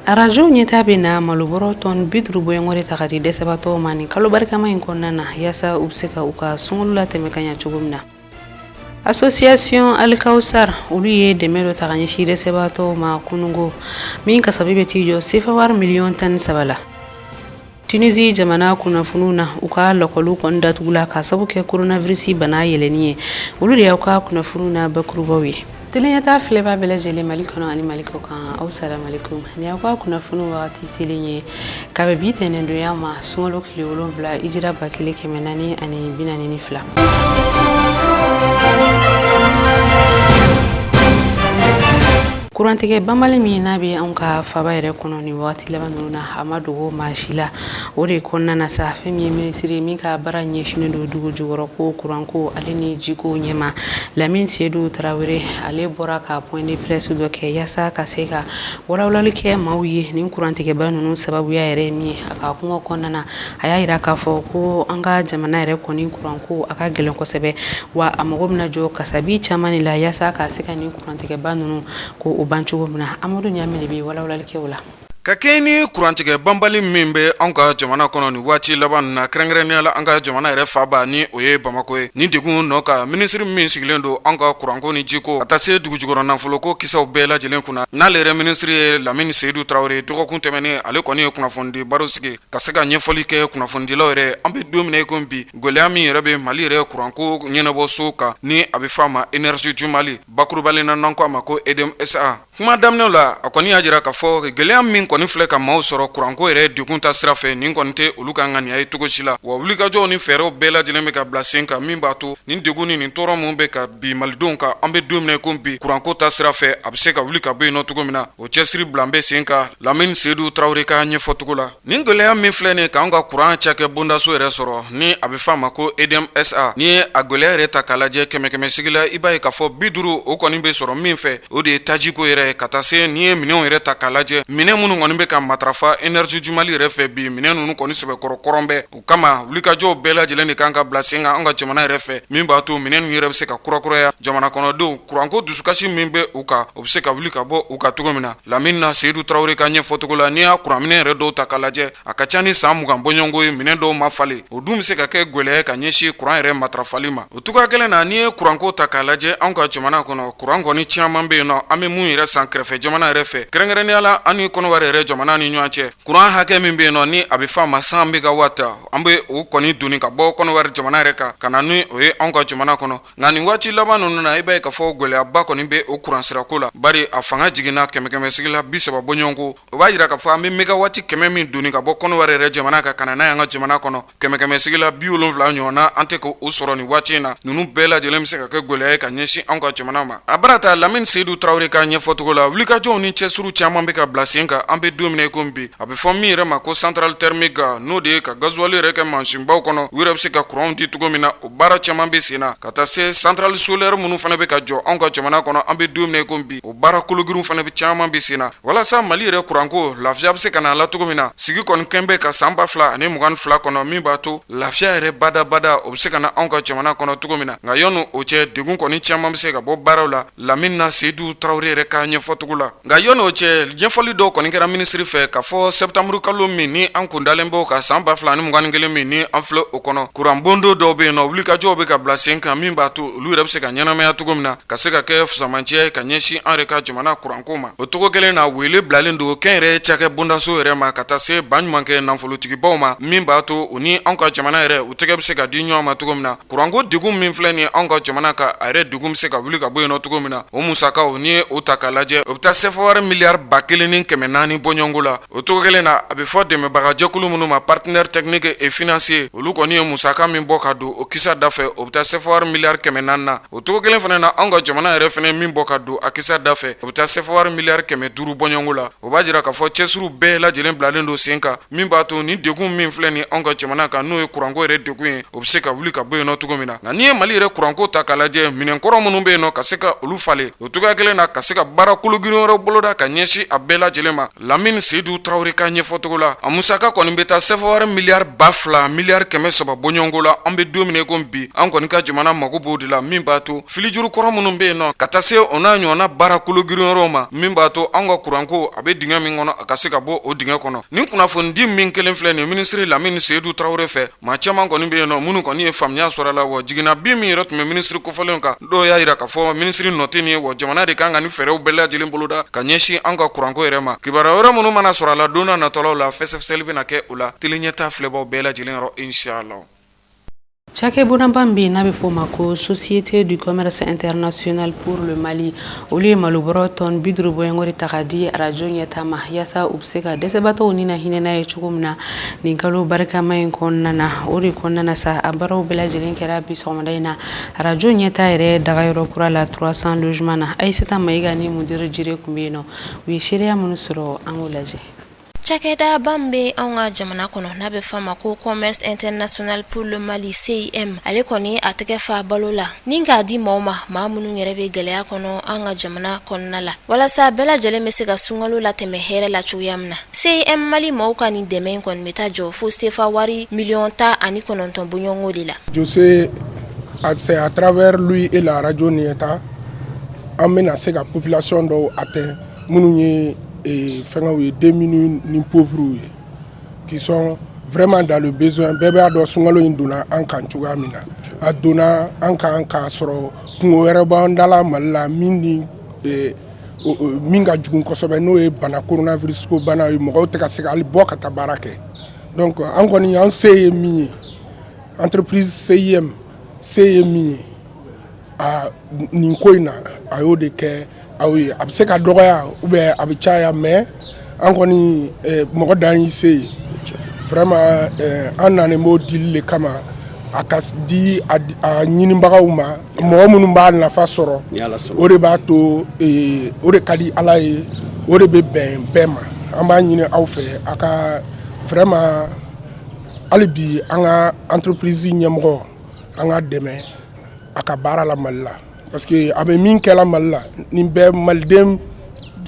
Arajo ɲɛta bɛ na malobɔrɔ tɔni 50 bɔɲɔgɔnko de ta ka di dɛsɛbaatɔw ma nin kalo barikama in kɔnɔna na, yaasa u bɛ se ka u ka sunkalo latɛmɛ ka ɲɛ cogo min na. Association Alikawusar, olu ye dɛmɛ dɔ ta ka ɲɛsin dɛsɛbaatɔw ma kunungo min kasabi bɛ t'i jɔ sefa wari miliyɔn 13 la. Tunisie jamana kunnafoniw na, u ka lakɔliw kɔni datugula k'a sabu kɛ coronavirus bana yɛlɛnni ye. Olu de y'aw ka kunnafoniw na bakurubaw ye. Tele ɲɛta filɛbaa bɛɛ lajɛlen Mali kɔnɔ ani Mali kɔ kan, aw salamalekum. Nin y'aw ka kunnafoniw wagati selen ye ka bɛn bi tɛnɛndonya ma, sunkalo tile 7, hijira 1442. Kurantigɛ banbali min n'a bɛ anw ka faba yɛrɛ kɔnɔ nin wagati laban ninnu na, a ma dogo maa si la. O de kɔnɔna na sa, fɛn min ye minisiri min ka baara ɲɛsinnen don dugu jukɔrɔ ko, kuranko ale ni jiko ɲɛma, Lamine Seydou Tarawele, ale bɔra ka point de presse dɔ kɛ yaasa ka se ka walawalali kɛ maaw ye nin kurantigɛba ninnu sababuya yɛrɛ ye min ye. A ka kuma kɔnɔna na, a y'a jira k'a fɔ ko an ka jamana yɛrɛ kɔni kuranko a ka gɛlɛn kosɛbɛ, wa a mago bɛna jɔ kasabi caman de la yaasa ka se ka nin kurantigɛba ninnu ko o ban cogo min na. Amadu Ɲame de bɛ walawalali kɛ o la. Ka kɛɲɛ ni kurantigɛ banbali min bɛ anw ka jamana kɔnɔ nin waati laban na, kɛrɛnkɛrɛnnenya la an ka jamana yɛrɛ faaba ni o ye Bamakɔ ye, nin degun nɔ kan, minisiri min sigilen don an ka kuranko ni jiko ka taa se dugujukɔrɔ nafoloko kisaw bɛɛ lajɛlen kunna, n'ale yɛrɛ minisiri ye Lamini Seyidu Tarawele, dɔgɔkun tɛmɛnen ale kɔni ye kunnafonidi baro sigi ka se ka ɲɛfɔli kɛ kunnafonidilaw yɛrɛ. An bɛ don min na i ko bi, gɛlɛya min yɛrɛ bɛ Mali yɛrɛ kuranko ɲɛnabɔso kan, ni a bɛ f'a ma Énergie du Mali, bakurubalen na n'an ko a ma ko EDM SA. Kuma daminɛ la, a kɔni y'a jira k'a fɔ gɛlɛya min kɔni filɛ ka maaw sɔrɔ kuranko yɛrɛ degun ta sira fɛ, nin kɔni tɛ olu ka ŋaniya ye cogo si la, wa wulikajɔw ni fɛɛrɛw bɛɛ lajɛlen bɛ ka bila sen kan min b'a to nin degun ni nin tɔɔrɔ min bɛ ka bin malidenw kan an bɛ don min na i ko bi, kuranko ta sira fɛ, a bɛ se ka wuli ka bɔ yen nɔ cogo min na. O cɛsiri bila bɛ sen kan, Lamini Seyidu Tarawele ka ɲɛfɔcogo la. Nin gɛlɛya min filɛ nin k'an ka kuran cakɛ bondaso yɛrɛ sɔrɔ, ni a bɛ f'a ma ko EDM SA, n'i ye a gɛlɛya yɛrɛ ta k'a lajɛ kɛmɛ kɛmɛ sigi la, i b'a ye k'a fɔ 50 o kɔni bɛ sɔrɔ min fɛ, o de ye tajiko yɛrɛ, ka taa se n'i ye minɛnw yɛrɛ ta k'a lajɛ, minɛn minnu kɔni bɛ ka matarafa Énergie du Mali yɛrɛ fɛ bi, minɛn ninnu kɔni sɛbɛkɔrɔ kɔrɔn bɛ. O kama wulikajɔw bɛɛ lajɛlen de kan ka bila sen kan an ka jamana yɛrɛ fɛ, min b'a to minɛn ninnu yɛrɛ bɛ se ka kurakuraya, jamana kɔnɔdenw kuranko dusukasi min bɛ u kan, o bɛ se ka wuli ka bɔ u kan cogo min na. Lamini na Seyidu Tarawele ka ɲɛfɔcogo la, n'i y'a kuranminɛn yɛrɛ dɔw ta k'a lajɛ, a ka ca ni san 20 bɔɲɔgɔnko ye minɛn dɔw ma falen, o dun bɛ se ka kɛ gɛlɛya ye ka ɲɛsin kuran yɛrɛ matarafali ma. O cogoya kelen na, n'i ye kuranko ta k'a lajɛ anw ka jamana kɔnɔ, kuran kɔni caman bɛ yen nɔ an bɛ mun yɛrɛ san kɛrɛfɛ jamana yɛrɛ fɛ, kɛrɛnkɛrɛnnenya la an ni Kɔnɔwari yɛrɛ jamana ni ɲɔgɔn cɛ. Kuran hakɛ min bɛ yen nɔ ni a bɛ f'a ma 100 mégawatt, an bɛ o kɔni doni ka bɔ Kɔnɔwari jamana yɛrɛ kan ka na ni o ye anw ka jamana kɔnɔ. Nka nin waati laban ninnu na, i b'a ye k'a fɔ gɛlɛyaba kɔni bɛ o kuran sirako la, bari a fanga jiginna kɛmɛ kɛmɛ sigi la 30 bɔɲɔgɔnko. O b'a jira k'a fɔ an bɛ mégawatt 100 min doni ka bɔ Kɔnɔwari yɛrɛ jamana kan ka na n'a ye an ka jamana kɔnɔ, kɛmɛ kɛmɛ sigi la 70 ɲɔgɔnna an tɛ k'o sɔrɔ nin waati in na. Ninnu bɛɛ lajɛlen bɛ se ka kɛ gɛlɛya ye ka ɲɛsin anw ka jamana ma. A bara ta Lamini Seyidu Tarawele ka ɲɛfɔcogo la, wulikajɔw ni cɛsiriw caman bɛ ka bila sen kan an bɛ don min na i ko bi. A bɛ fɔ min yɛrɛ ma ko centrale thermique, n'o de ye ka gasoil yɛrɛ kɛ mansinbaw kɔnɔ, u yɛrɛ bɛ se ka kuranw di cogo min na, o baara caman bɛ sen na, ka taa se centrale solaire minnu fana bɛ ka jɔ anw ka jamana kɔnɔ an bɛ don min na i ko bi, o baara kologirinw fana bɛ caman bɛ sen na walasa Mali yɛrɛ kuranko lafiya bɛ se ka na a la cogo min na. Sigi kɔni kɛn bɛ ka san 2022 kɔnɔ, min b'a to lafiya yɛrɛ badabada o bɛ se ka na anw ka jamana kɔnɔ cogo min na. Nka yanni o cɛ, degun kɔni caman bɛ se ka bɔ baaraw la, Lamini na Seyidu Tarawele yɛrɛ ka ɲɛfɔcogo la. Nka yanni o cɛ, ɲɛfɔli dɔw kɔni kɛra minisiri fɛ k'a fɔ sɛtanburu kalo min ni an kun dalen b'o kan san 2021 min ni an filɛ o kɔnɔ, kuran bondo dɔw bɛ yen nɔ, wulikajɔw bɛ ka bila sen kan min b'a to olu yɛrɛ bɛ se ka ɲɛnamaya cogo min na, ka se ka kɛ fusamanciya ye ka ɲɛsin an yɛrɛ ka jamana kuranko ma. O cogo kelen na, wele bilalen don kɛnyɛrɛye cakɛ bondaso yɛrɛ ma ka taa se baɲumankɛ nafolotigibaw ma, min b'a to u ni anw ka jamana yɛrɛ u tɛgɛ bɛ se ka di ɲɔgɔn ma cogo min na. Kuranko degun min filɛ nin anw ka jamana kan, a yɛrɛ degun bɛ se ka wuli ka bɔ yen nɔ cogo min na. O musakaw, n'i ye o ta k'a lajɛ, o bɛ taa sefawari miliyari 1400 naani bɔɲɔgɔnko la. O cogo kelen na, a bɛ fɔ dɛmɛbagajɛkulu minnu ma partenaires techniques et financiers, olu kɔni ye musaka min bɔ ka don o kisa dafɛ, o bɛ taa CFA wari miliyari 400 na. O cogo kelen fana na, anw ka jamana yɛrɛ fana min bɔ ka don a kisa dafɛ, o bɛ taa CFA wari miliyari 500 bɔɲɔgɔnko la. O b'a jira k'a fɔ cɛsiriw bɛɛ lajɛlen bilalen don sen kan, min b'a to ni degun min filɛ nin anw ka jamana kan, n'o ye kuranko yɛrɛ degun ye, o bɛ se ka wuli ka bɔ yen nɔ cogo min na. Nka n'i ye Mali yɛrɛ kuranko ta k'a lajɛ, minɛnkɔrɔ minnu bɛ yen nɔ, ka se ka olu falen, o cogoya kelen na, ka se ka baara kologirin wɛrɛw boloda ka ɲɛsin a bɛɛ lajɛlen ma, Lamini Seyidu Tarawele ka ɲɛfɔcogo la, a musaka kɔni bɛ taa CFA wari miliyari 2300 bɔɲɔgɔnko la. An bɛ don min na i ko bi, an kɔni ka jamana mago b'o de la, min b'a to filijuru kɔrɔ minnu bɛ yen nɔ, ka taa se o n'a ɲɔgɔnna baara kologirin wɛrɛw ma, min b'a to an ka kuranko a bɛ dingɛ min kɔnɔ, a ka se ka bɔ o dingɛ kɔnɔ. Nin kunnafonidi min kelen filɛ nin minisiri Lamini Seyidu Tarawele fɛ, maa caman kɔni bɛ yen nɔ minnu kɔni ye faamuya sɔrɔ a la. Wa jiginna bin min yɛrɛ tun bɛ minisiri kofɔlenw kan, dɔw y'a jira k'a fɔ minisiri nɔ tɛ nin ye, wa jamana de kan ka nin fɛɛrɛw bɛɛ lajɛlen boloda ka ɲɛsin an ka kuranko yɛrɛ ma. Kibaruya wɛrɛ minnu mana sɔrɔ a la don nataw la, fɛsɛfɛsɛli bɛna kɛ o la Tele Ɲɛta filɛbaw bɛɛ lajɛlen yɔrɔ, inshallah. Cakɛbonaba min bɛ yen n'a bɛ f'o ma ko Société du commerce international pour le Mali, olu ye malobɔrɔ tɔni 50 bɔɲɔgɔnko de ta ka di arajo Ɲɛta ma, yaasa u bɛ se ka dɛsɛbaatɔw ni na hinɛ n'a ye cogo min na nin kalo barikama in kɔnɔna na. O de kɔnɔna na sa, a baaraw bɛɛ lajɛlen kɛra bi sɔgɔmada in na arajo Ɲɛta yɛrɛ dagayɔrɔ kura la, 300 logements na. Ayisata Mayiga ni Mudiru Jire tun bɛ yen nɔ. U ye seereya minnu sɔrɔ, an k'o lajɛ. Cakɛdaba min bɛ anw ka jamana kɔnɔ n'a bɛ f'a ma ko Commerce international pour le Mali, CIM, ale kɔni a tɛgɛ fa balo la ni k'a di maaw ma, maa minnu yɛrɛ bɛ gɛlɛya kɔnɔ an ka jamana kɔnɔna la, walasa bɛɛ lajɛlen bɛ se ka sunkalo latɛmɛ hɛrɛ la cogoya min na. CIM Mali maaw ka nin dɛmɛ in kɔni bɛ taa jɔ fo sefa wari miliyɔn 19 bɔɲɔgɔnko de la. Je sais, c'est à travers lui et la radio Ɲɛta, an bɛna se ka population dɔw atteindre, minnu ye fɛngɛw ye, démunis ni pauvres ye, qui sont vraiment dans le besoin. Bɛɛ b'a dɔn sunkalo in donna an kan cogoya min na. A donna an kan k'a sɔrɔ kungo wɛrɛ b'an da la Mali la, min ni min ka jugu kosɛbɛ, n'o ye bana coronavirus ko bana ye. Mɔgɔw tɛ ka se ka hali bɔ ka taa baara kɛ. Donc an kɔni, an se ye min ye, entreprise CIM se ye min ye a nin ko in na, a y'o de kɛ aw ye. A bɛ se ka dɔgɔya ou bien a bɛ caya, mais an kɔni, mɔgɔ dan y'i se ye. Vraiment, an nanen b'o dili de kama, a ka di a ɲinibagaw ma, mɔgɔ minnu b'a nafa sɔrɔ. O de b'a to o de ka di Ala ye, o de bɛ bɛn bɛɛ ma. An b'a ɲini aw fɛ, a ka vraiment, hali bi, an ka entreprise ɲɛmɔgɔ, an ka dɛmɛ a ka baara la Mali la, parce que a bɛ min kɛla Mali la, nin bɛɛ, maliden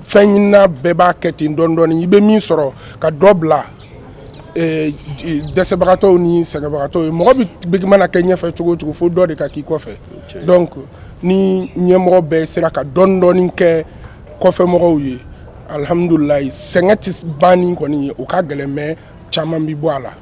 fɛn ɲinina bɛɛ b'a kɛ ten dɔɔni dɔɔni. I bɛ min sɔrɔ, ka dɔ bila dɛsɛbagatɔw ni sɛgɛnbagatɔw ye. Mɔgɔ bɛ mana kɛ ɲɛfɛ cogo o cogo, fo dɔ de ka k'i kɔfɛ. Donc ni ɲɛmɔgɔ bɛɛ sera ka dɔɔni dɔɔni kɛ kɔfɛmɔgɔw ye, alihamudulilayi, sɛgɛn tɛ ban ni kɔni ye, o ka gɛlɛn, mais caman bɛ bɔ a la.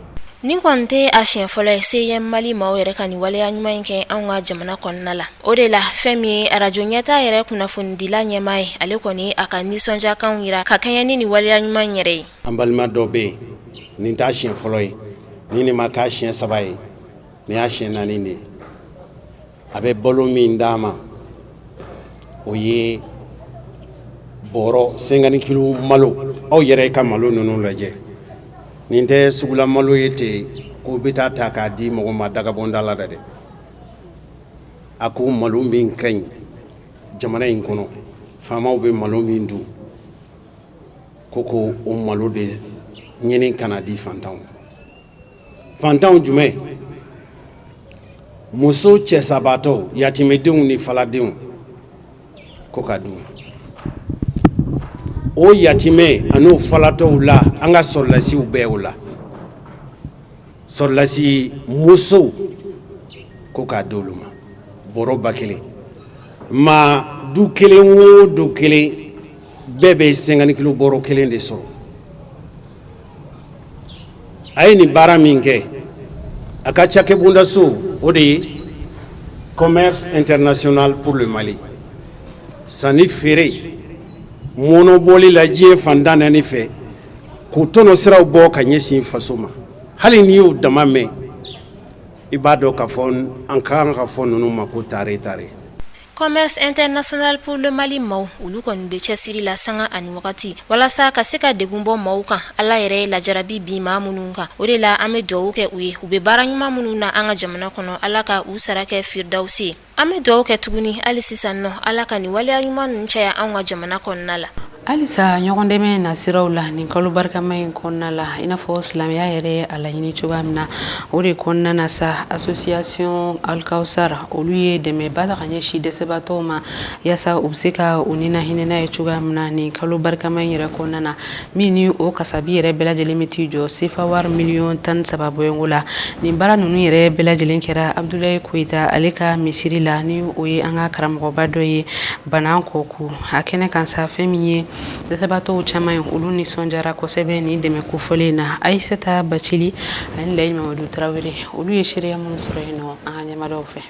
Nin kɔni tɛ a siɲɛ fɔlɔ ye CIM Mali maaw yɛrɛ ka nin waleya ɲuman in kɛ anw ka jamana kɔnɔna la. O de la, fɛn min ye arajo Ɲɛta yɛrɛ kunnafonidila ɲɛmaa ye, ale kɔni a ka nisɔndiyakanw jira ka kɛɲɛ ni nin waleya ɲuman in yɛrɛ ye. An balima dɔ bɛ yen, nin t'a siɲɛ fɔlɔ ye, ni nin ma k'a siɲɛ saba ye, nin y'a siɲɛ naani de ye. A bɛ balo min d'a ma, o ye bɔrɔ 50 kilo malo. Aw yɛrɛ ka malo ninnu lajɛ, nin tɛ sugula malo ye ten ko bɛ taa ta k'a di mɔgɔ ma dagabɔnda la dɛ. A ko malo min ka ɲi jamana in kɔnɔ, faamaw bɛ malo min dun, ko o malo de ɲini ka na di fantanw. Fantanw jumɛn? Muso cɛsabaatɔw, yatimɛdenw ni faladenw, ko ka dun o yatimɛ an'o falatɔw la. An ka sɔrɔlasiw bɛɛ o la, sɔrɔlasi musow, ko k'a di olu ma bɔrɔ 1000. Ma du kelen o du kelen bɛɛ bɛ 50 kilo bɔrɔ kelen de sɔrɔ. A ye nin baara min kɛ, a ka cakɛbondaso, o de ye Commerce international pour le Mali, sanni feere mɔnɔbɔli la diɲɛ fantan naani fɛ, k'o tɔnɔ siraw bɔ ka ɲɛsin faso ma. Hali n'i y'o dama mɛn, i b'a dɔn k'a fɔ an ka kan ka fɔ ninnu ma ko tare tare. Commerce International pour le Mali maaw, olu kɔni bɛ cɛsiri la sanga ani wagati walasa ka se ka degun bɔ maaw kan, Ala yɛrɛ ye lajarabi bin maa minnu kan. O de la an bɛ dugawu kɛ u ye, u bɛ baara ɲuman minnu na an ka jamana kɔnɔ, Ala ka u sara kɛ firidawusi ye. An bɛ dugawu kɛ tuguni hali sisan nɔ, Ala ka nin waleya ɲuman ninnu caya anw ka jamana kɔnɔna la. Halisa ɲɔgɔndɛmɛ nasiraw la nin kalo barikama in kɔnɔna la, i n'a fɔ silamɛya yɛrɛ ye a laɲini cogoya min na, o de kɔnɔna na sa, association Alkawusar olu ye dɛmɛba ta ka ɲɛsin dɛsɛbaatɔw ma, yaasa u bɛ se ka u ni hinɛ n'a ye cogoya min na nin kalo barikama in yɛrɛ kɔnɔna na, min ni o kasabi yɛrɛ bɛɛ lajɛlen bɛ t'i jɔ sefa wari miliyɔn 13 bɔɲɔgɔnko la. Nin baara ninnu yɛrɛ bɛɛ lajɛlen kɛra Abudulayi Koyita ale ka misiri la, ni o ye an ka karamɔgɔba dɔ ye Banankɔku. A kɛnɛ kan sa, fɛn min ye dɛsɛbaatɔw caman ye, olu nisɔndiyara kosɛbɛ nin dɛmɛ kofɔlen in na. Ayisata Bacili ani Layi Mamadu Tarawele, olu ye seereya minnu sɔrɔ yen nɔ an ka ɲɛmadaw fɛ.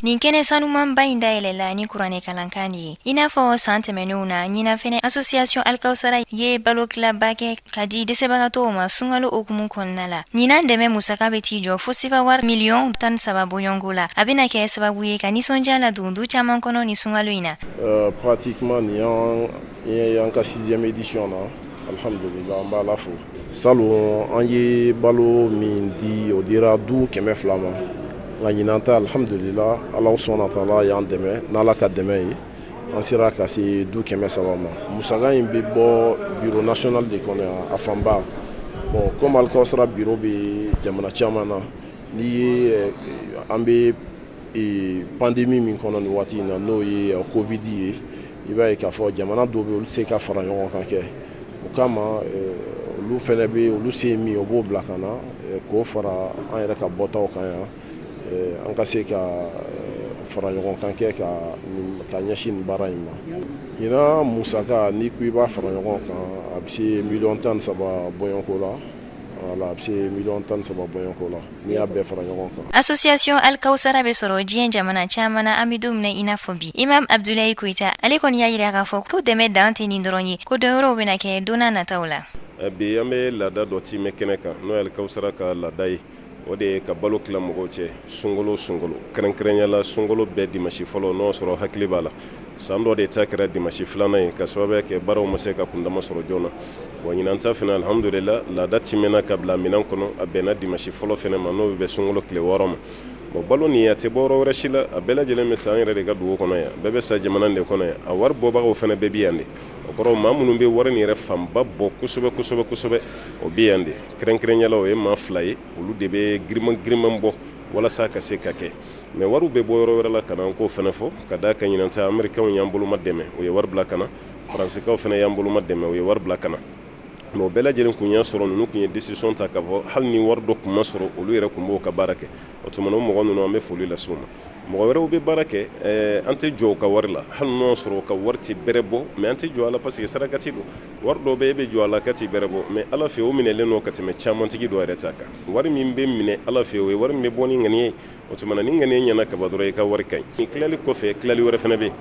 Nin kɛnɛ sanumanba in dayɛlɛla ni kuranɛ kalankan de ye. I n'a fɔ san tɛmɛnenw na, ɲinan fɛnɛ association Alkawusara ye balo tilaba kɛ ka di dɛsɛbagatɔw ma sunkalo hukumu kɔnɔna la. Ɲinan dɛmɛ musaka bɛ t'i jɔ fo sefa wari miliyɔn 13 bɔɲɔgɔnko la. A bɛna kɛ sababu ye ka nisɔndiya ladon du caman kɔnɔ ni sunkalo in na. Pratiquement nin y'an ka sixième édition na. Alhamdulillah, an b'Ala fo. Salon an ye balo min di, o dira du 200 ma, nka ɲinan ta, alhamdulillah, Ala subhanahu wa ta'ala y'an dɛmɛ, n'Ala ka dɛmɛ ye, an sera ka se du 300 ma. Musaka in bɛ bɔ bureau national de kɔnɔ yan a fanba. Bon, comme Alkawusara bureau bɛ jamana caman na, n'i ye an bɛ pandémie min kɔnɔ nin waati in na, n'o ye Covid ye, i b'a ye k'a fɔ jamana dɔw bɛ, olu tɛ se ka fara ɲɔgɔn kan kɛ. O kama olu fɛnɛ bɛ, olu se ye min ye, o b'o bila ka na k'o fara an yɛrɛ ka bɔtaw kan yan, an ka se ka fara ɲɔgɔn kan kɛ ka ɲɛsin nin baara in ma. Ɲinan musaka, n'i ko i b'a fara ɲɔgɔn kan, a bɛ se miliyɔn 13 bɔɲɔgɔnko la. Voilà, a bɛ se miliyɔn 13 bɔɲɔgɔnko la n'i y'a bɛɛ fara ɲɔgɔn kan. Association Alkawusara bɛ sɔrɔ diɲɛ jamana caman na an bɛ don min na i n'a fɔ bi. Imam Abdulayi Koyita, ale kɔni y'a jira k'a fɔ ko dɛmɛ dan tɛ nin dɔrɔn ye, ko dɔ wɛrɛw bɛna kɛ don n'a nataw la. Bi an bɛ laada dɔ timɛ kɛnɛ kan, n'o ye Alkawusara ka laada ye. O de ye ka balo tila mɔgɔw cɛ sunkalo sunkalo, kɛrɛnkɛrɛnya la sunkalo bɛɛ dimasi fɔlɔ. N'o sɔrɔ hakili b'a la, san dɔ de ta kɛra dimasi filanan ye, ka sababu kɛ baaraw ma se ka kundama sɔrɔ joona. Wa ɲinan ta fana, alhamdulillah, laada timɛna ka bila minɛn kɔnɔ, a bɛnna dimasi fɔlɔ fana ma, n'o bɛ bɛn sunkalo tile 6 ma. Bon, balo nin a tɛ bɔ yɔrɔ wɛrɛ si la, a bɛɛ lajɛlen bɛ san an yɛrɛ de ka dugu kɔnɔ yan, bɛɛ bɛ sa jamana de kɔnɔ yan, a wari bɔbagaw fana bɛɛ bɛ yan de. O kɔrɔ, maa minnu bɛ wari nin yɛrɛ fanba bɔ kosɛbɛ kosɛbɛ kosɛbɛ, o bɛ yan de. Kɛrɛnkɛrɛnya la, o ye maa fila ye, olu de bɛ giriman giriman bɔ walasa ka se ka kɛ. Mais wariw bɛ bɔ yɔrɔ wɛrɛ la ka na, an k'o fana fɔ ka d'a kan ɲinan ta, Américains y'an boloma dɛmɛ, u ye wari bila ka na. Faransikaw fana y'an boloma dɛmɛ, u ye wari bila ka na. Mais o bɛɛ lajɛlen kun y'a sɔrɔ ninnu tun ye décision ta k'a fɔ hali ni wari dɔ tun ma sɔrɔ, olu yɛrɛ tun b'o ka baara kɛ. O tuma o mɔgɔ ninnu, an bɛ foli lase u ma. Mɔgɔ wɛrɛw bɛ baara kɛ, an tɛ jɔ u ka wari la, hali n'o y'a sɔrɔ u ka wari tɛ bɛrɛ bɔ, mais an tɛ jɔ a la parce que sarakati don. Wari dɔw bɛ e bɛ jɔ a la ka t'i bɛrɛ bɔ, mais Ala fɛ, o minɛlen don ka tɛmɛ camantigi dɔ yɛrɛ ta kan. Wari min bɛ minɛ Ala fɛ, o ye wari min bɛ bɔ ni ŋaniya ye. O tuma na ni ŋaniya ɲɛna ka ban dɔrɔn, i ka wari ka ɲi. Nin tilali kɔfɛ, tilali wɛrɛ fana bɛ yen.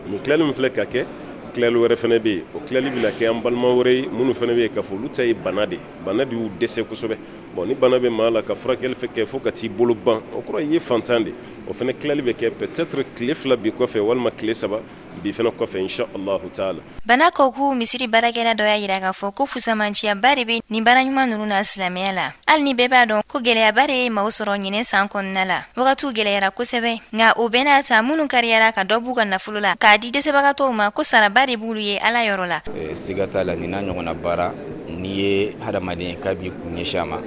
Nin tilali min filɛ ka kɛ, tilali wɛrɛ fana bɛ yen. O tilali bɛna kɛ an balima wɛrɛ ye minnu fana bɛ yen k'a fɔ olu ta ye bana de ye, bana de y'u dɛsɛ kosɛbɛ. Bon, ni bana bɛ maa la ka furakɛli fɛ kɛ fo ka t'i bolo ban, o kɔrɔ i ye fantan de. O fana tilali bɛ kɛ peut-être tile 2 bi kɔfɛ walima tile 3 bi fana kɔfɛ, insha Allahu taala. Banakɔku misiri baarakɛla dɔ y'a jira k'a fɔ ko fusamanciyaba de bɛ nin baara ɲuman ninnu na silamɛya la, hali ni bɛɛ b'a dɔn ko gɛlɛyaba de ye maaw sɔrɔ ɲinɛ san kɔnɔna la. Wagatiw gɛlɛyara kosɛbɛ, nka o bɛɛ n'a ta, minnu kariyara ka dɔ b'u ka nafolo la k'a di dɛsɛbagatɔw ma, ko saraba de b'olu ye Ala yɔrɔ la. Siga t'a la, nin n'a ɲɔgɔnna baara, n'i ye hadamaden k'a b'i kun ɲɛsin a ma,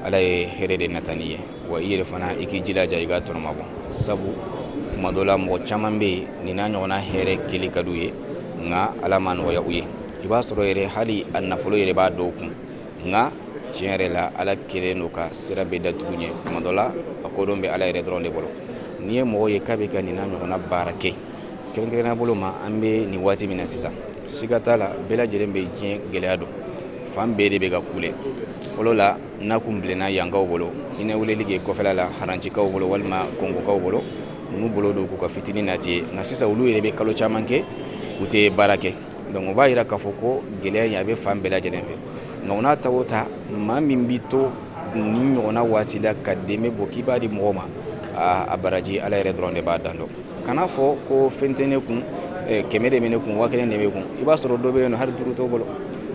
Ala ye hɛrɛ de nata n'i ye. Wa i yɛrɛ fana, i k'i jilaja i ka tɔnɔmabɔ, sabu kuma dɔ la mɔgɔ caman bɛ yen, nin n'a ɲɔgɔnna hɛrɛ kɛli ka d'u ye, nka Ala ma nɔgɔya u ye. I b'a sɔrɔ yɛrɛ hali a nafolo yɛrɛ b'a dɔw kun, nka tiɲɛ yɛrɛ la, Ala kɛlen don ka sira bɛɛ datugu ɲɛ. Kuma dɔ la a kodɔn bɛ Ala yɛrɛ dɔrɔn de bolo. N'i ye mɔgɔ ye k'a bɛ ka nin n'a ɲɔgɔnna baara kɛ, kɛrɛnkɛrɛnnenya bolo ma, an bɛ nin waati min na sisan. Siga t'a la, bɛɛ lajɛlen bɛ diɲɛ gɛlɛya dɔn, fan bɛɛ de bɛ ka kule. Fɔlɔ la, n'a kun bilenna yankaw bolo, i na weleli kɛ kɔfɛla la, harancikaw bolo walima kɔngokaw bolo, n'u bolo don k'u ka fitinin nati ye. Nka sisan, olu yɛrɛ bɛ kalo caman kɛ u tɛ baara kɛ. Donc o b'a jira k'a fɔ ko gɛlɛya in a bɛ fan bɛɛ lajɛlen fɛ. Nka o n'a ta o ta, maa min b'i to nin ɲɔgɔnna waati la ka dɛmɛ bɔ k'i b'a di mɔgɔ ma, a baraji Ala yɛrɛ dɔrɔn de b'a dan dɔn. Kana fɔ ko fɛn tɛ ne kun, 100 de bɛ ne kun, 1000 de bɛ kun. I b'a sɔrɔ dɔ bɛ yen nɔ, hali 5 t'o bolo.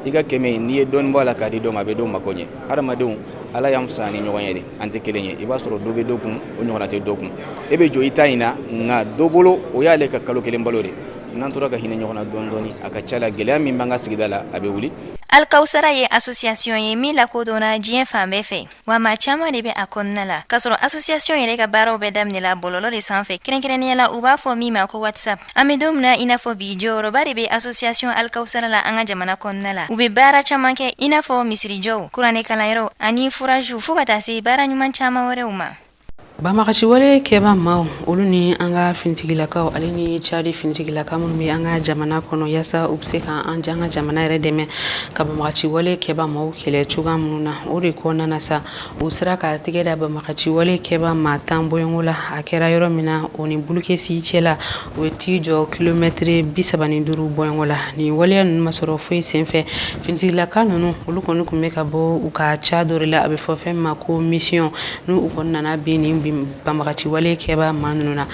I ka 100 in, n'i ye dɔɔnin bɔ a la k'a di dɔ ma, a bɛ dɔ mako ɲɛ. Hadamadenw, Ala y'an fisaya ni ɲɔgɔn ye de, an tɛ kelen ye. I b'a sɔrɔ dɔ bɛ dɔ kun, o ɲɔgɔnna tɛ dɔ kun. E bɛ jɔ i ta in na, nka dɔ bolo o y'ale ka kalo kelen balo de. N'an tora ka hinɛ ɲɔgɔn na dɔɔnin dɔɔnin, a ka ca la gɛlɛya min b'an ka sigida la, a bɛ wuli. Alikawusara ye association ye min lakodɔnna diɲɛ fan bɛɛ fɛ, wa maa caman de bɛ a kɔnɔna la, k'a sɔrɔ association yɛrɛ ka baaraw bɛɛ daminɛla bɔlɔlɔ de sanfɛ, kɛrɛnkɛrɛnnenya la u b'a fɔ min ma ko WhatsApp. An bɛ don min na i n'a fɔ bi, jɔyɔrɔba de bɛ association Alikawusara la an ka jamana kɔnɔna la. U bɛ baara caman kɛ i n'a fɔ misirijɔw, kuranɛkalanyɔrɔw ani furajiw, fo ka taa se baara ɲuman caman wɛrɛw ma. Banbagaciwale kɛba maaw olu ni an ka finitigilakaw ale ni Cadi finitigilaka minnu bɛ an ka jamana kɔnɔ, yaasa u bɛ se ka an ka jamana yɛrɛ dɛmɛ ka banbagaciwale kɛba maaw kɛlɛ cogoya minnu na. O de kɔnɔna na sa, u sera ka tɛgɛ da banbagaciwale kɛba maa 10 bɔɲɔgɔn la. A kɛra yɔrɔ min na, o ni Bulukesi cɛla, o ye t'i jɔ kilomɛtiri 35 bɔɲɔgɔn la. Nin waleya ninnu ma sɔrɔ foyi senfɛ. Finitigilaka ninnu, olu kɔni tun bɛ ka bɔ u ka ca dɔ de la, a bɛ fɔ fɛn ma ko mission, n'u kɔni nana bin nin banbagaciwale kɛba maa ninnu na.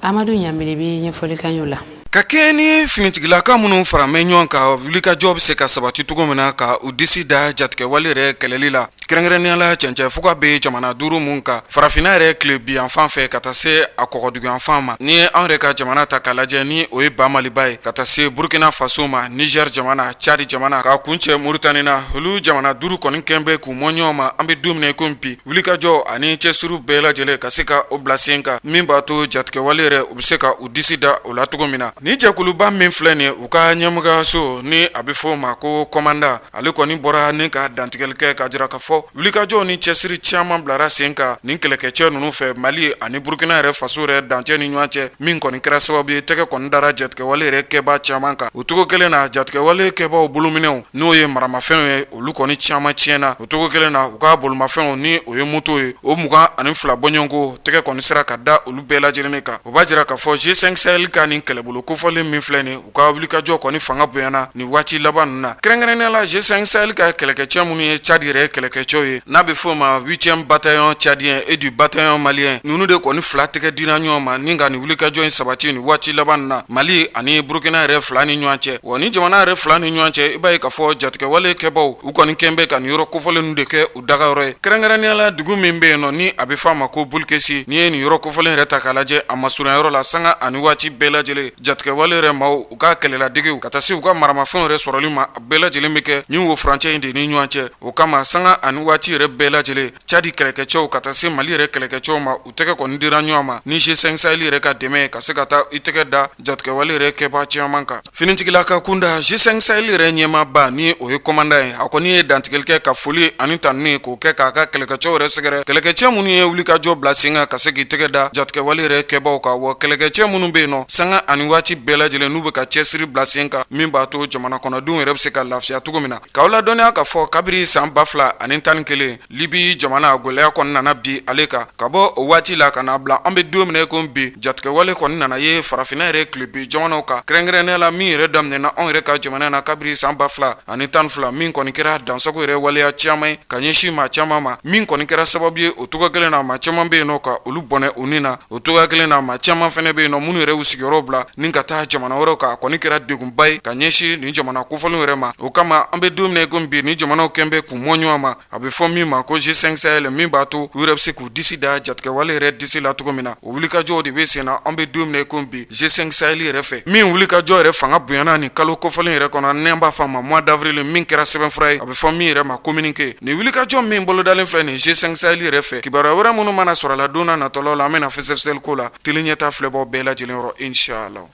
Amadu Ɲanbele bɛ ɲɛfɔli k'an y'o la. Ka kɛɲɛ ni finitigilaka minnu faramɛ ɲɔgɔn kan, wulikajɔ bɛ se ka sabati cogo min na ka u disi da jatigɛwale yɛrɛ kɛlɛli la, kɛrɛnkɛrɛnnenya la cɛncɛn fuga bɛ jamana duuru min kan, farafinna yɛrɛ tilebinyanfan fɛ ka taa se a kɔgɔduguyanfan ma. Ni ye an yɛrɛ ka jamana ta k'a lajɛ, ni o ye ba Maliba ye, ka taa se Burukina Faso ma, Nizɛri jamana, Cadi jamana, ka kuncɛ Moritani na, olu jamana duuru kɔni kɛn bɛ k'u mɔ ɲɔgɔn ma. An bɛ don min na i komi bi, wulikajɔ ani cɛsiri bɛɛ lajɛlen ka se ka o bila sen kan, min b'a to jatigɛwale yɛrɛ u bɛ se ka u disi da o la cogo min na. Ni jɛkuluba min filɛ nin ye, u ka ɲɛmɔgɔyaso ni a bɛ fɔ o ma ko commandant, ale kɔni bɔra ni ka dantigɛli kɛ k'a jira k'a fɔ wulikajɔ ni cɛsiri caman bilara sen kan nin kɛlɛkɛcɛ ninnu fɛ Mali ani Burukina yɛrɛ faso yɛrɛ dancɛ ni ɲɔgɔn cɛ, min kɔni kɛra sababu ye tɛgɛ kɔni dara jatigɛwale yɛrɛ kɛbaa caman kan. O cogo kelen na, jatigɛwale kɛbaaw bolominɛw, n'o ye maramafɛnw ye, olu kɔni caman tiɲɛna. O cogo kelen na, u ka bolimafɛnw, ni o ye moto ye, o 22 bɔɲɔgɔnko tɛgɛ kɔni sera ka da olu bɛɛ lajɛlen kan. O b'a jira k'a fɔ G5 Sahel ka nin kɛlɛbolo kofɔlen min filɛ nin, u ka wulikajɔ kɔni fanga bonyana nin waati laban ninnu na. Kɛrɛnkɛrɛnnenya la, G5 Sahel ka kɛlɛkɛcɛ minnu ye Tchad yɛrɛ kɛlɛkɛcɛw ye, n'a bɛ f'o ma 8e bataillon tchadien et du bataillon malien, ninnu de kɔni fila tɛgɛ dira ɲɔgɔn ma ni ka nin wulikajɔ in sabati nin waati laban ninnu na Mali ani Burukina yɛrɛ fila ni ɲɔgɔn cɛ. Wa ni jamana yɛrɛ fila ni ɲɔgɔn cɛ, i b'a ye k'a fɔ jatigɛwale kɛbaw, u kɔni kɛn bɛ ka nin yɔrɔ kofɔlen ninnu de kɛ u dagayɔrɔ ye. Kɛrɛnkɛrɛnnenya la, dugu min bɛ yen nɔ ni a bɛ f'a ma ko Bulukesi, n'i ye nin yɔrɔ kofɔlen yɛrɛ ta k'a lajɛ, a masurunya yɔrɔ la, sanga ani waati bɛɛ lajɛlen, jatigɛwale yɛrɛ maaw, u ka kɛlɛladegew ka taa se u ka maramafɛnw yɛrɛ sɔrɔli ma, a bɛɛ lajɛlen bɛ kɛ nin wo furancɛ in de ni ɲɔgɔn cɛ. O kama, sanga ani waati yɛrɛ bɛɛ lajɛlen, Cadi kɛlɛkɛcɛw ka taa se Mali yɛrɛ kɛlɛkɛcɛw ma, u tɛgɛ kɔni dira ɲɔgɔn ma ni G5 Sahel yɛrɛ ka dɛmɛ ye ka se ka taa i tɛgɛ da jatigɛwale yɛrɛ kɛbaa caman kan. Finitigilaka kunda, G5 Sahel yɛrɛ ɲɛmaaba, ni o ye commandant ye, a kɔni ye dantigɛli kɛ ka foli ani tanuni k'o kɛ k'a ka kɛlɛkɛcɛw yɛrɛ sɛgɛrɛ, kɛlɛkɛcɛ minnu ye wulikajɔ bila sen kan ka se k'i tɛgɛ da jatigɛwale yɛrɛ kɛbaaw kan. Wa kɛlɛkɛcɛ minnu bɛ yen nɔ, sanga ani waati bɛɛ lajɛlen n'u bɛ ka cɛsiri bila sen kan min b'a to jamana kɔnɔdenw yɛrɛ bɛ se ka lafiya cogo min na. K'aw ladɔnniya k'a fɔ kabiri san 2011, Libi jamana gɛlɛya kɔni nana bin ale kan. Ka bɔ o waati la ka n'a bila an bɛ don min na i ko bi, jatigɛwale kɔni nana ye farafinna yɛrɛ tilebin jamanaw kan, kɛrɛnkɛrɛnnenya la min yɛrɛ daminɛna anw yɛrɛ ka jamana na kabiri san 2012, min kɔni kɛra dansago yɛrɛ waleya caman ye ka ɲɛsin maa caman ma, min kɔni kɛra sababu ye o cogo kelen na maa caman bɛ yen nɔ ka olu bɔnɛ u ni na. O cogoya kelen na, maa caman fana bɛ yen nɔ minnu yɛrɛ y'u sigiyɔrɔ bila ni ka taa jamana wɛrɛw kan. A kɔni kɛra degunba ye ka ɲɛsin nin jamana kofɔlenw yɛrɛ ma. O kama, an bɛ don min na i ko bi, nin jamanaw kɛn bɛ k'u mɔ ɲɔgɔn ma, a bɛ fɔ min ma ko G5 Sahel, min b'a to u yɛrɛ bɛ se k'u disi da jatigɛwale yɛrɛ disi la cogo min na. O wulikajɔw de bɛ sen na an bɛ don min na i ko bi G5 Sahel yɛrɛ fɛ, min wulikajɔ yɛrɛ fanga bonyana nin kalo kofɔlen yɛrɛ kɔnɔ, n'an b'a fɔ a ma mois d'avril, min kɛra sɛbɛnfura ye, a bɛ fɔ min yɛrɛ ma communiqué. Nin wulikajɔ min bolodalen filɛ nin G5 Sahel yɛrɛ fɛ, kibaruya wɛrɛ minnu mana sɔrɔ a la don n'a nataw la, an bɛna fɛsɛfɛsɛli k'o la Tele Ɲɛta filɛbaw bɛɛ lajɛlen yɔrɔ, inchallah.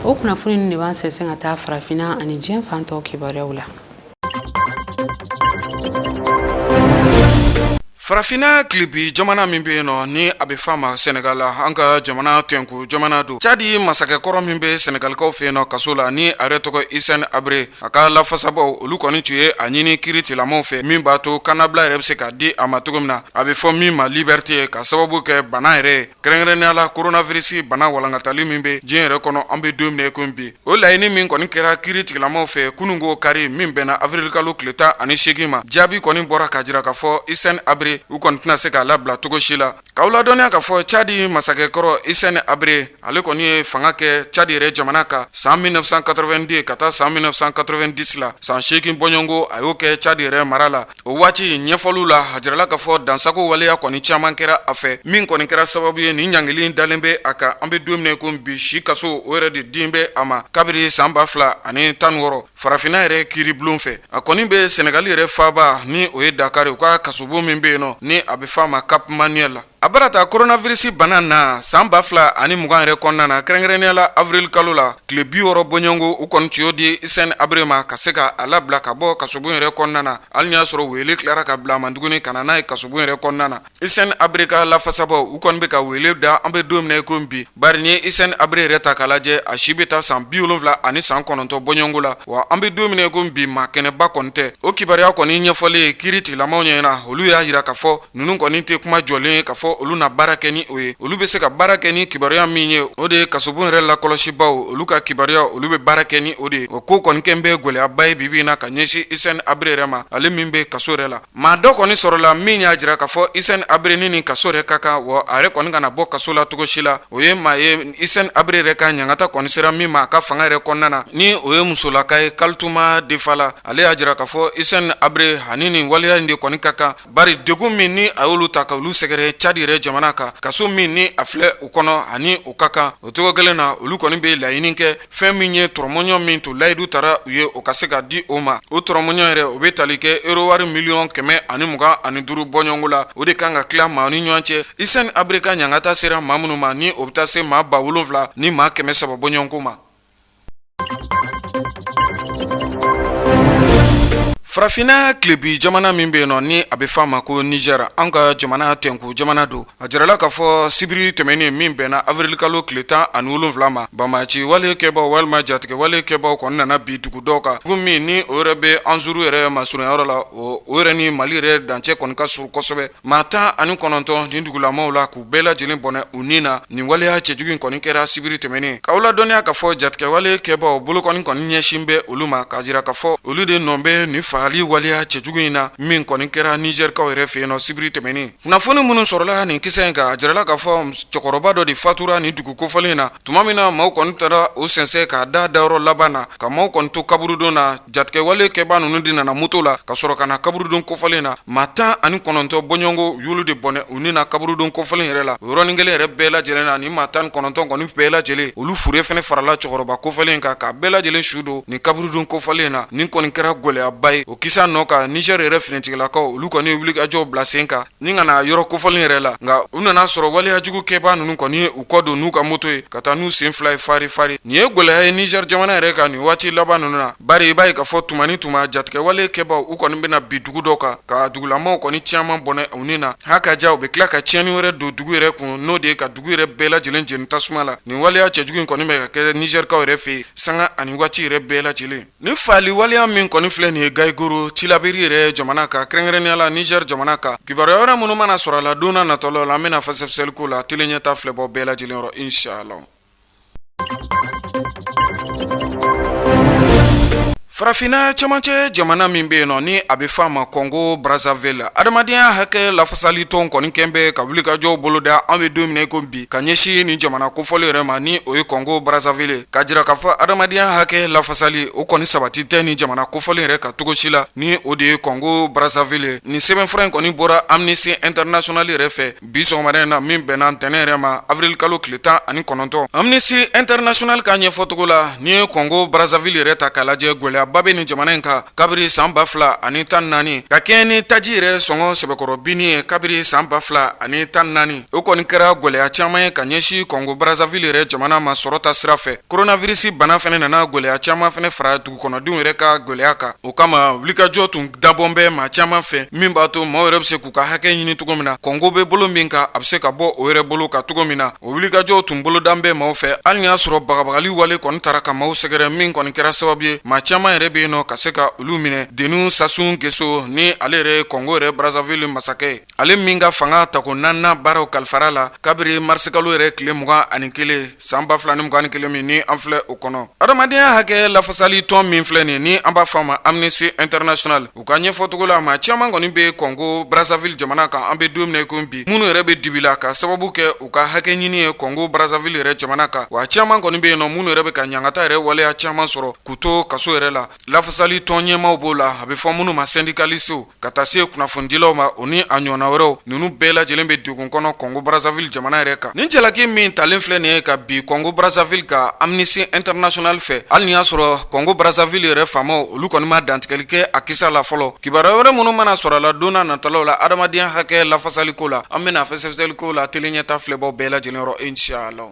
O kunnafoni ninnu de b'an sɛnsɛn ka taa farafinna ani diɲɛ fan tɔw kibaruyaw la. Farafinna tilebi jamana min bɛ yen nɔ ni a bɛ f'a ma Senegal, an ka jamana tɛnku jamana don. Cadi masakɛkɔrɔ min bɛ Senegalikaw fɛ yen nɔ kaso la, ni a yɛrɛ tɔgɔ Hissène Habré, a ka lafasabaw olu kɔni tun ye a ɲini kiiritigɛlamaw fɛ min b'a to kannabila yɛrɛ bɛ se ka di a ma cogo min na, a bɛ fɔ min ma liberté, ka sababu kɛ bana yɛrɛ ye, kɛrɛnkɛrɛnnenya la coronavirus bana walankatali min bɛ diɲɛ yɛrɛ kɔnɔ an bɛ don min na i ko bi. O laɲini min kɔni kɛra kiiritigɛlamaw fɛ kununko kari min bɛnna avirilikalo tile 18 ma, jaabi kɔni bɔra k'a jira k'a fɔ Hissène Habré u kɔni tɛna se k'a labila cogo si la. K'aw ladɔnniya k'a fɔ Cadi masakɛkɔrɔ Hissène Habré, ale kɔni ye fanga kɛ Cadi yɛrɛ jamana kan san 1982 ka taa san 1990 la, san 8 bɔɲɔgɔnko a y'o kɛ Cadi yɛrɛ mara la. O waati ɲɛfɔliw la, a jirala k'a fɔ dansago waleya kɔni caman kɛra a fɛ min kɔni kɛra sababu ye nin ɲangili dalen bɛ a kan an bɛ don min na ko bi, si kaso o yɛrɛ de din bɛ a ma kabiri san 2016 farafinna yɛrɛ kiiribulon fɛ. A kɔni bɛ Sɛnɛgali yɛrɛ faaba ni o ye Dakari, u ka kasobon min bɛ yen nɔ ni a bɛ f'a ma Cap Manuel la. A bara ta coronavirus bana na san 2020 yɛrɛ kɔnɔna na, kɛrɛnkɛrɛnnenya la avril kalo la, tile 60 bɔɲɔgɔnko u kɔni tun y'o di Hissène Habré ma ka se ka a labila ka bɔ kasobon yɛrɛ kɔnɔna na, hali n'i y'a sɔrɔ wele tilara ka bila a ma tuguni ka na n'a ye kasobon yɛrɛ kɔnɔna na. Hissène Habré ka lafasabaw u kɔni bɛ ka wele da an bɛ don min na i ko bi, bari n'i ye Hissène Habré yɛrɛ ta k'a lajɛ, a si bɛ taa san 79 bɔɲɔgɔnko la, wa an bɛ don min na i ko bi, maa kɛnɛba kɔni tɛ. O kibaruya kɔni ɲɛfɔlen kiiri tigilamaw ɲɛna, olu y'a jira k'a fɔ ninnu kɔni tɛ kuma jɔlen ye k'a fɔ olu na baara kɛ ni o ye. Olu bɛ se ka baara kɛ ni kibaruya min ye, o de ye kasobon yɛrɛ lakɔlɔsibaw olu ka kibaruya, olu bɛ baara kɛ ni o de ye. O ko kɔni kɛn bɛ gɛlɛyaba ye bi bi in na ka ɲɛsin Hissène Habré yɛrɛ ma, ale min bɛ kaso yɛrɛ la. Maa dɔ kɔni sɔrɔla min y'a jira k'a fɔ Hissène Habré ni nin kaso yɛrɛ ka kan, wa a yɛrɛ kɔni kana bɔ kaso la cogo si la. O ye maa ye Hissène Habré yɛrɛ ka ɲangata kɔni sera min ma a ka fanga yɛrɛ kɔnɔna na, ni o ye musolaka ye Kalituma Defala. Ale y'a jira k'a fɔ Hissène Habré ani nin waleya in de kɔni ka kan, bari degun min ni a y'olu ta ka olu sɛgɛrɛ Cadi yɛrɛ jamana kan, kaso min ni a filɛ u kɔnɔ ani o ka kan. O cogo kelen na, olu kɔni bɛ laɲini kɛ fɛn min ye tɔrɔmɔɲɔ min to layidu tara u ye, o ka se ka di o ma. O tɔrɔmɔɲɔ yɛrɛ, o bɛ tali kɛ euro wari miliyɔn 125 bɔɲɔgɔnko la, o de kan ka tila maa ni ɲɔgɔn cɛ. Hissène Habré ka ɲangata sera maa minnu ma, ni o bɛ taa se maa 7300 bɔɲɔgɔnko ma. Farafinna tilebi jamana min bɛ yen nɔ ni a bɛ f'a ma ko Niger, an ka jamana tɛnku jamana don. A jirala k'a fɔ sibiri tɛmɛnen min bɛnna avirilikalo tile 17 ma, banbaanci wale kɛbaw walima jatigɛ wale kɛbaw kɔni nana bin dugu dɔw kan, dugu min ni o yɛrɛ bɛ Anzuru yɛrɛ masurunyayɔrɔ la, o yɛrɛ ni Mali yɛrɛ dancɛ kɔni ka surun kosɛbɛ. Maa 19 nin dugulamaw la k'u bɛɛ lajɛlen bɔnɛ u ni na. Nin waleya cɛjugu in kɔni kɛra sibiri tɛmɛnen. K'aw ladɔnniya k'a fɔ jatigɛwale kɛbaw bolokɔni kɔni ɲɛsin bɛ olu ma, k'a jira k'a fɔ olu de nɔ bɛ nin fagali waleya cɛjugu in na min kɔni kɛra Nizɛrikaw yɛrɛ fɛ yen nɔ sibiri tɛmɛnen. Kunnafoni minnu sɔrɔla nin kisɛ in kan, a jirala k'a fɔ cɛkɔrɔba dɔ de fatura nin dugu kofɔlen in na tuma min na maaw kɔni taara o sɛnsɛn k'a da dayɔrɔ laban na, ka maaw kɔni to kaburudon na. Jatigɛwale kɛbaa ninnu de nana moto la ka sɔrɔ ka na kaburudon kofɔlen na. Maa 19 bɔɲɔgɔnko u y'olu de bɔnɛ u ni na kaburudon kofɔlen yɛrɛ la. O yɔrɔnin kelen yɛrɛ bɛɛ lajɛlen na, nin maa 19 kɔni bɛɛ lajɛlen, olu fure fɛnɛ farala cɛkɔrɔba kofɔlen kan k'a bɛɛ lajɛlen su don nin kaburudon kofɔlen na. Nin kɔni kɛra gɛlɛyaba ye. O kisa nɔ kan, Niger yɛrɛ finitigilakaw olu kɔni ye wulikajɔw bila sen kan ni ka na yɔrɔ kofɔlen yɛrɛ la, nka u nana sɔrɔ waleyajugu kɛbaa ninnu kɔni ye u kɔ don n'u ka moto ye ka taa n'u sen fila ye fari fari. Nin ye gɛlɛya ye Niger jamana yɛrɛ kan nin waati laban ninnu na, bari i b'a ye k'a fɔ tuma ni tuma jatigɛwale kɛbaaw u kɔni bɛna bin dugu dɔ kan ka dugulamaw kɔni caman bɔnɛ u ni na. Ha ka ja, u bɛ tila ka tiɲɛni wɛrɛ don dugu yɛrɛ kun, n'o de ye ka dugu yɛrɛ bɛɛ lajɛlen jeni tasuma la. Nin waleya cɛjugu in kɔni bɛ ka kɛ Nizɛrikaw yɛrɛ fɛ yen sanga ani waati yɛrɛ bɛɛ lajɛlen. Nin faali waleya min kɔni filɛ nin ye Gayigoro Tilaberi yɛrɛ jamana kan, kɛrɛnkɛrɛnnenya la Niger jamana kan, kibaruya wɛrɛ minnu mana sɔrɔ a la don n'a nataw la, an bɛna fɛsɛfɛsɛli k'o la tele ɲɛta filɛbaaw bɛɛ lajɛlen yɔrɔ inshallah. Farafinna cɛmancɛ jamana min bɛ yen nɔ ni a bɛ f'a ma Congo Brazzaville, adamadenya hakɛ lafasali tɔn kɔni kɛn bɛ ka wulikajɔw boloda an bɛ don min na i ko bi ka ɲɛsin nin jamana kofɔlen yɛrɛ ma, ni o ye Congo Brazzaville, k'a jira k'a fɔ adamadenya hakɛ lafasali o kɔni sabati tɛ nin jamana kofɔlen yɛrɛ kan cogo si la, ni o de ye Congo Brazzaville. Nin sɛbɛnfura in kɔni bɔra Amnesty International yɛrɛ fɛ bi sɔgɔmada in na min bɛnna ntɛnɛn yɛrɛ ma avril kalo tile 19. Amnesty International ka ɲɛfɔcogo la, n'i ye Congo Brazzaville yɛrɛ ta k'a lajɛ, gɛlɛyaba gɛlɛyaba bɛ nin jamana in kan kabiri san 2014, ka kɛɲɛ ni taji yɛrɛ sɔngɔ sɛbɛkɔrɔ binni ye kabiri san 2014. O kɔni kɛra gɛlɛya caman ye ka ɲɛsin Kɔngo Brazzaville yɛrɛ jamana ma sɔrɔ ta sira fɛ. Coronavirus bana fɛnɛ nana gɛlɛya caman fɛnɛ fara dugukɔnɔdenw yɛrɛ ka gɛlɛya kan. O kama wulikajɔ tun dabɔn bɛ maa caman fɛ min b'a to maaw yɛrɛ bɛ se k'u ka hakɛ ɲini cogo min na, Kɔngo bɛ bolo min kan, a bɛ se ka bɔ o yɛrɛ bolo kan cogo min na. O wulikajɔw tun bolodan bɛ maaw fɛ, hali y'a sɔrɔ bagabagali wale kɔni tara ka maaw sɛgɛrɛ, min kɔni kɛra sababu ye maa caman yɛrɛ bɛ yen nɔ ka se ka olu minɛ. Denis Sassou Nguesso, ni ale yɛrɛ ye Kɔngo yɛrɛ Brazzaville masakɛ ye, ale min ka fanga tako naaninan baaraw kalifara la kabiri marisikalo yɛrɛ tile 21 san 2021 min ni an filɛ o kɔnɔ. Adamadenya hakɛ lafasali tɔn min filɛ nin, ni an b'a fɔ a ma Amnesty International, u ka ɲɛfɔcogo la, maa caman kɔni bɛ Kɔngo Brazzaville jamana kan an bɛ don min na i ko bi, minnu yɛrɛ bɛ dibi la ka sababu kɛ u ka hakɛ ɲini ye Kɔngo Brazzaville yɛrɛ jamana kan. Wa caman kɔni bɛ yen nɔ minnu yɛrɛ bɛ ka ɲangata yɛrɛ waleya caman sɔrɔ k'u to kaso yɛrɛ la. Lafasali tɔn ɲɛmaaw b'o la, a bɛ fɔ minnu ma syndicalistew, ka taa se kunnafonidilaw ma, o ni a ɲɔgɔnna wɛrɛw. Ninnu bɛɛ lajɛlen bɛ degun kɔnɔ Kɔngo Brazzaville jamana yɛrɛ kan. Nin jalaki min talen filɛ nin ye ka bin Kɔngo Brazzaville kan Amnesty International fɛ, hali ni y'a sɔrɔ Kɔngo Brazzaville yɛrɛ faamaw, olu kɔni ma dantigɛli kɛ a kisa la fɔlɔ. Kibaruya wɛrɛ minnu mana sɔrɔ a la don n'a nataw la adamadenya hakɛ lafasaliko la, an bɛna fɛsɛfɛsɛli k'o la tele ɲɛta filɛbaw bɛɛ lajɛlen yɔrɔ, inshallah.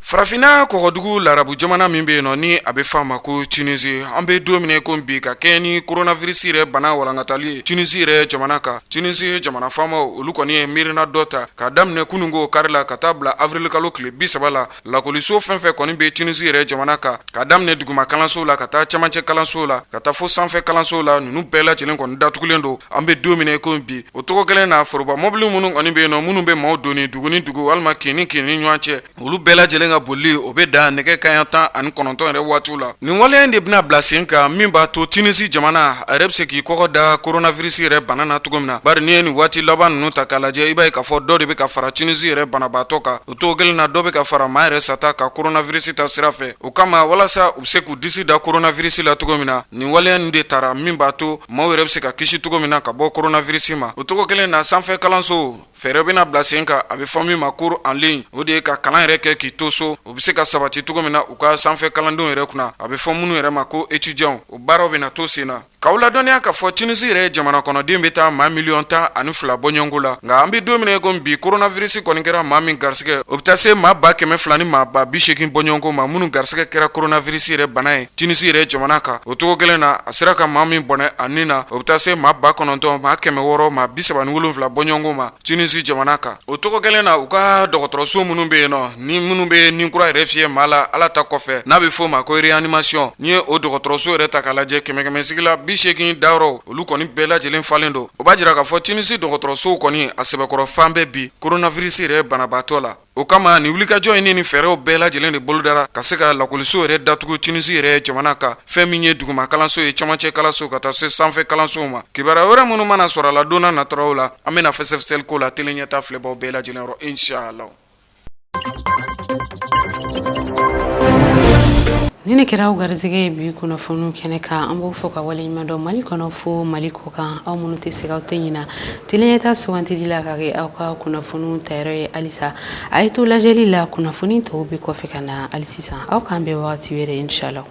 Farafinna kɔgɔdugu larabu jamana min bɛ yen nɔ, ni a bɛ f'a ma ko Tunisie, an bɛ don min ko bi, ka kɛɲɛ ni coronavirus yɛrɛ bana walankatali ye Tunisie yɛrɛ jamana kan, Tunisie jamana faamaw, olu kɔni ye miirina dɔ ta k'a daminɛ kununko kari la ka taa bila avril kalo tile 30 la. Lakɔliso fɛn fɛn kɔni bɛ Tunisie yɛrɛ jamana kan, k'a daminɛ duguma kalanso la ka taa camancɛ kalanso la ka taa fo sanfɛ kalanso la, ninnu bɛɛ lajɛlen kɔni datugulen don an bɛ don min ko bi. O cogo kelen na, foroba mɔbili minnu kɔni bɛ yen nɔ, minnu bɛ maaw doni dugu ni dugu walima kin ni kin ni ɲɔgɔn cɛ, olu bɛɛ lajɛlen ka bolili o bɛ dan nɛgɛ kanɲɛ 19 yɛrɛ waatiw la. Nin waleya in de bɛna bila sen kan min b'a to Tunisie jamana a yɛrɛ bɛ se k'i kɔgɔ da coronavirus yɛrɛ bana na cogo min na, bari n'i ye nin waati laban ninnu ta k'a lajɛ, i b'a ye k'a fɔ dɔ de bɛ ka fara Tunisie yɛrɛ banabaatɔ kan. O cogo kelen na, dɔ bɛ ka fara maa yɛrɛ sata kan coronavirus ta sira fɛ. O kama, walasa u bɛ se k'u disi da coronavirus la cogo min na, nin waleya nin de tara min b'a to maaw yɛrɛ bɛ se ka kisi cogo min na ka bɔ coronavirus ma. O cogo kelen na, sanfɛ kalanso fɛɛrɛ bɛna bila sen kan, a bɛ fɔ min ma cours en ligne, o de ye ka kalan yɛrɛ kɛ k'i to so, o bɛ se ka sabati cogo min na u ka sanfɛ kalandenw yɛrɛ kunna, a bɛ fɔ minnu yɛrɛ ma ko étudiants, o baaraw bɛna to sen na. K'aw ladɔnniya k'a fɔ Tunisie yɛrɛ jamana kɔnɔden bɛ taa maa miliyɔn 12 bɔɲɔgɔnko la. Nka an bɛ don min na ko bi, coronavirus kɔni kɛra maa min garisɛgɛ, o bɛ taa se maa 200 ni maa 80.000 bɔɲɔgɔnko ma, minnu garisɛgɛ kɛra coronavirus yɛrɛ bana ye Tunisie yɛrɛ jamana kan. O cogo kelen na, a sera ka maa min bɔnɛ a ni na, o bɛ taa se maa 9637 bɔɲɔgɔnko ma Tunisie jamana kan. O cogo kelen na, u ka dɔgɔtɔrɔso minnu bɛ yen nɔ, ni minnu bɛ ni kura yɛrɛ fiyɛ maa la Ala ta kɔfɛ, n'a bɛ f'o ma ko réanimation, n'i ye o dɔgɔtɔrɔso yɛrɛ ta k'a lajɛ, kɛmɛ kɛmɛ sigi la 80 dayɔrɔ, olu kɔni bɛɛ lajɛlen falen don. O b'a jira k'a fɔ Tunisie dɔgɔtɔrɔsow kɔni a sɛbɛkɔrɔ fan bɛɛ bi coronavirus yɛrɛ banabaatɔ la. O kama nin wulikajɔ in ni nin fɛɛrɛw bɛɛ lajɛlen de bolodara ka se ka lakɔliso yɛrɛ datugu Tunisie yɛrɛ jamana kan, fɛn min ye duguma kalanso ye, camancɛ kalanso ka taa se sanfɛ kalansow ma. Kibaruya wɛrɛ minnu mana sɔrɔ a la don n'a nataw la, an bɛna fɛsɛfɛsɛli k'o la tele ɲɛta filɛbaw bɛɛ lajɛlen yɔrɔ, inshallah. Nin de kɛra aw garisɛgɛ ye bi kunnafoniw kɛnɛ kan. An b'aw fo ka waleɲuman dɔn Mali kɔnɔ fo Mali kɔ kan. Aw minnu tɛ sɛgɛn, aw tɛ ɲina tele ɲɛta sugantili la ka kɛ aw ka kunnafoniw tayɔrɔ ye halisa, a ye to lajɛli la, kunnafoni tɔw bɛ kɔfɛ ka na. Hali sisan, aw k'an bɛn wagati wɛrɛ, inshallah.